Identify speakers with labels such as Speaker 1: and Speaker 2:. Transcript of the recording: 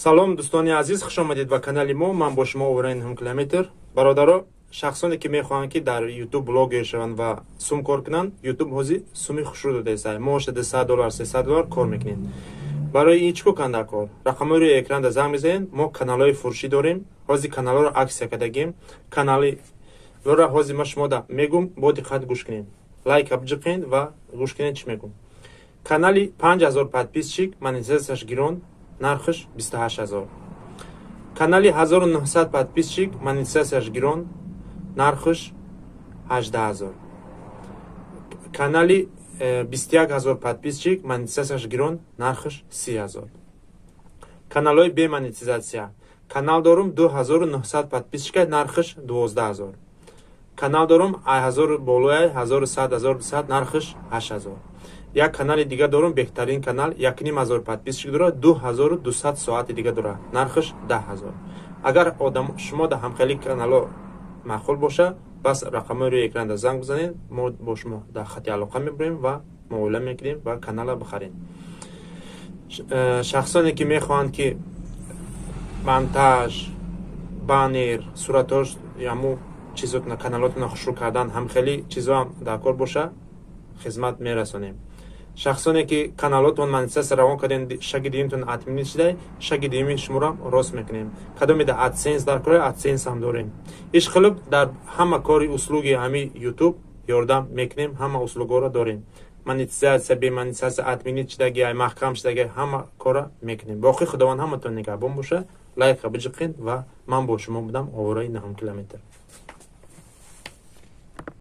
Speaker 1: Салом, дӯстони азиз, хуш омадед ба канали мо. Ман бо шумо Овораи Нуҳум Километр. Бародаро, шахсоне ки мехоҳанд, ки дар Ютуб блогер шаванд ва сум кор кунанд, Ютуб ҳозир суми хушрӯ додааст. Моҳоша 200 доллар, 300 доллар кор мекунед. Барои ин чӣ кор кунанд дар кор? Рақамҳои рӯи экранда занг мезанед. Мо каналҳои фурӯшӣ дорем. Ҳозир каналҳоро акция кардагем. Каналиро ҳозир ма шумода мегум, бо диққат гӯш кунед, лайка биҷиқед ва гӯш кунед, чӣ мегум. Канали 5000 подписчик, монетизатсияш гирон, нархаш 28 000. Канали 1900 подписчик, монетизатсияш гирон, нархаш 18 000. Канали 21 000 подписчик, монетизатсияш гирон, нархаш 30 000. Каналҳои бе монетизатсия: канал дорум, 2900 подписчика, нархаш 12 000. Канал дорум, ҳазор болоя, 1100, 1200, нархаш 8000. Як канали дига дорум, беҳтарин канал, 1500 подписчик дорад, 2200 соати дига дорад, нархаш 10 000. Агар одам шумо да ҳамхели каналҳо маъқул боша, бас рақамҳои рӯи экранда занг бизанед. Мо бо шумо дар хати алоқа мебурем ва муомила мекунем ва канала бихарем. Шахсоне ки мехоҳанд, ки монтаж, баннер, суратош, яму чизотна, каналотона хушрӯ кардан, ҳамхели чизоам дар кор боша, хизмат мерасонем. Шахсоне ки каналотон монетизатсия равон кардем, шаги дуюмтон отменить шудай, шаги дуюми шуморо рост мекунем. Кадомеда AdSense дар кора, AdSense ҳам дорем. Ишқилиб, дар ҳама кори услуги ҳами Ютуб ёрдам мекунем, ҳама услугҳоро дорем: монетизатсия, бе монетизатсия, отменить шудаги, маҳкам шудаги, ҳама кора мекунем. Боқӣ Худованд ҳаматон нигаҳбон боша. Лайка биҷиқед ва ман бо шумо будам, Овораи Наҳум Километр.